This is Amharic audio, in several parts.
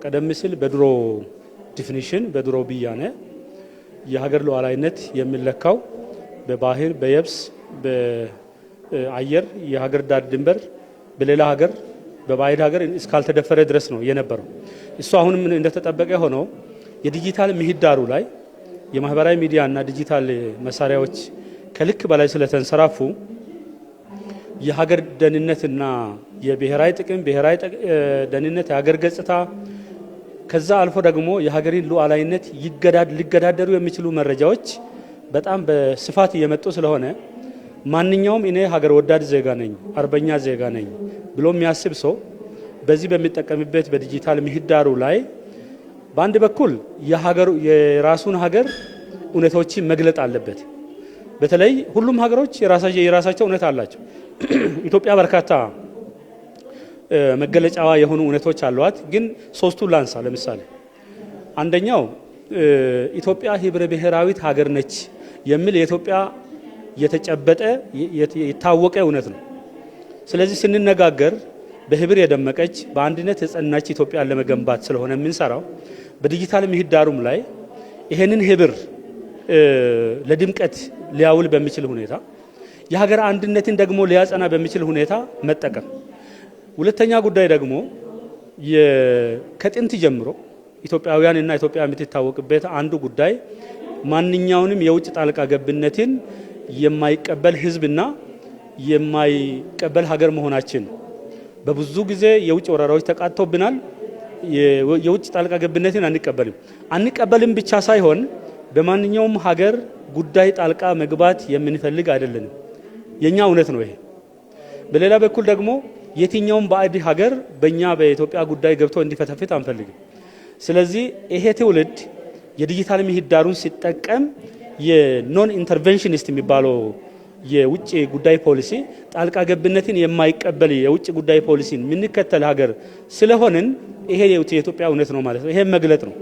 ቀደም ሲል በድሮ definition፣ በድሮ ብያኔ የሀገር ሉዓላዊነት የሚለካው በባህር፣ በየብስ፣ በአየር የሀገር ዳር ድንበር በሌላ ሀገር፣ በባዕድ ሀገር እስካልተደፈረ ድረስ ነው የነበረው። እሱ አሁንም እንደተጠበቀ ሆኖ የዲጂታል ምህዳሩ ላይ የማህበራዊ ሚዲያ እና ዲጂታል መሳሪያዎች ከልክ በላይ ስለተንሰራፉ የሀገር ደህንነትና የብሔራዊ ጥቅም፣ ብሔራዊ ደህንነት፣ የሀገር ገጽታ፣ ከዛ አልፎ ደግሞ የሀገሪን ሉዓላዊነት ሊገዳደሩ የሚችሉ መረጃዎች በጣም በስፋት እየመጡ ስለሆነ ማንኛውም እኔ ሀገር ወዳድ ዜጋ ነኝ፣ አርበኛ ዜጋ ነኝ ብሎ የሚያስብ ሰው በዚህ በሚጠቀምበት በዲጂታል ምህዳሩ ላይ በአንድ በኩል የሀገሩ የራሱን ሀገር እውነቶችን መግለጥ አለበት። በተለይ ሁሉም ሀገሮች የራሳቸው እውነት አላቸው። ኢትዮጵያ በርካታ መገለጫዋ የሆኑ እውነቶች አሏት። ግን ሶስቱን ላንሳ። ለምሳሌ አንደኛው ኢትዮጵያ ህብረ ብሔራዊት ሀገር ነች የሚል የኢትዮጵያ የተጨበጠ የታወቀ እውነት ነው። ስለዚህ ስንነጋገር በህብር የደመቀች፣ በአንድነት የጸናች ኢትዮጵያን ለመገንባት ስለሆነ የምንሰራው በዲጂታል ምህዳሩም ላይ ይሄንን ህብር ለድምቀት ሊያውል በሚችል ሁኔታ፣ የሀገር አንድነትን ደግሞ ሊያጸና በሚችል ሁኔታ መጠቀም። ሁለተኛ ጉዳይ ደግሞ ከጥንት ጀምሮ ኢትዮጵያውያን እና ኢትዮጵያ የምትታወቅበት አንዱ ጉዳይ ማንኛውንም የውጭ ጣልቃ ገብነትን የማይቀበል ህዝብና የማይቀበል ሀገር መሆናችን። በብዙ ጊዜ የውጭ ወረራዎች ተቃጥቶብናል። የውጭ ጣልቃ ገብነትን አንቀበልም። አንቀበልም ብቻ ሳይሆን በማንኛውም ሀገር ጉዳይ ጣልቃ መግባት የምንፈልግ አይደለንም። የኛ እውነት ነው ይሄ። በሌላ በኩል ደግሞ የትኛውም ባዕድ ሀገር በእኛ በኢትዮጵያ ጉዳይ ገብቶ እንዲፈተፍት አንፈልግም። ስለዚህ ይሄ ትውልድ የዲጂታል ምህዳሩን ሲጠቀም የ non interventionist የሚባለው የውጭ ጉዳይ ፖሊሲ፣ ጣልቃ ገብነትን የማይቀበል የውጭ ጉዳይ ፖሊሲን የምንከተል ሀገር ስለሆንን ይሄ የኢትዮጵያ እውነት ነው ማለት ነው። ይሄ መግለጥ ነው።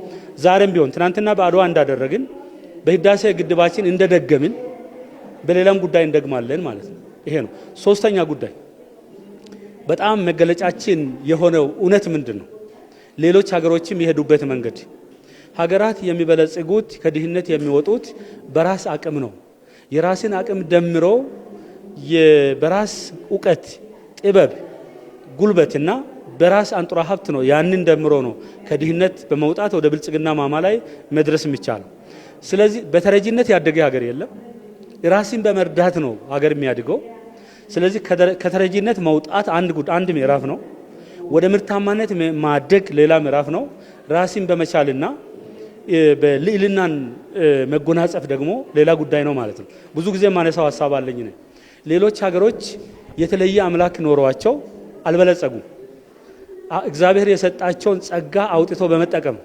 ዛሬም ቢሆን ትናንትና በአድዋ እንዳደረግን፣ በህዳሴ ግድባችን እንደደገምን በሌላም ጉዳይ እንደግማለን ማለት ነው። ይሄ ነው። ሶስተኛ ጉዳይ በጣም መገለጫችን የሆነው እውነት ምንድን ነው? ሌሎች ሀገሮችም የሄዱበት መንገድ ሀገራት የሚበለጽጉት፣ ከድህነት የሚወጡት በራስ አቅም ነው። የራስን አቅም ደምሮ በራስ እውቀት፣ ጥበብ፣ ጉልበትና በራስ አንጡራ ሀብት ነው። ያንን ደምሮ ነው ከድህነት በመውጣት ወደ ብልጽግና ማማ ላይ መድረስ የሚቻለው። ስለዚህ በተረጂነት ያደገ ሀገር የለም። ራስን በመርዳት ነው ሀገር የሚያድገው። ስለዚህ ከተረጂነት መውጣት አንድ ምዕራፍ ነው። ወደ ምርታማነት ማደግ ሌላ ምዕራፍ ነው። ራስን በመቻልና በልዕልናን መጎናጸፍ ደግሞ ሌላ ጉዳይ ነው ማለት ነው። ብዙ ጊዜ የማነሳው ሀሳብ አለኝ። ሌሎች ሀገሮች የተለየ አምላክ ኖሯቸው አልበለጸጉም። እግዚአብሔር የሰጣቸውን ጸጋ አውጥቶ በመጠቀም።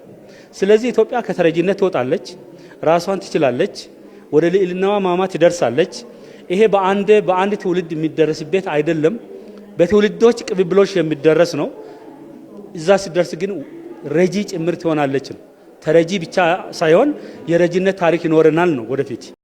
ስለዚህ ኢትዮጵያ ከተረጂነት ትወጣለች፣ ራሷን ትችላለች፣ ወደ ልዕልናዋ ማማ ትደርሳለች። ይሄ በአንድ ትውልድ የሚደረስበት አይደለም፣ በትውልዶች ቅብብሎች የሚደረስ ነው። እዛ ሲደርስ ግን ረጂ ጭምር ትሆናለች ነው። ተረጂ ብቻ ሳይሆን የረጂነት ታሪክ ይኖረናል ነው ወደፊት።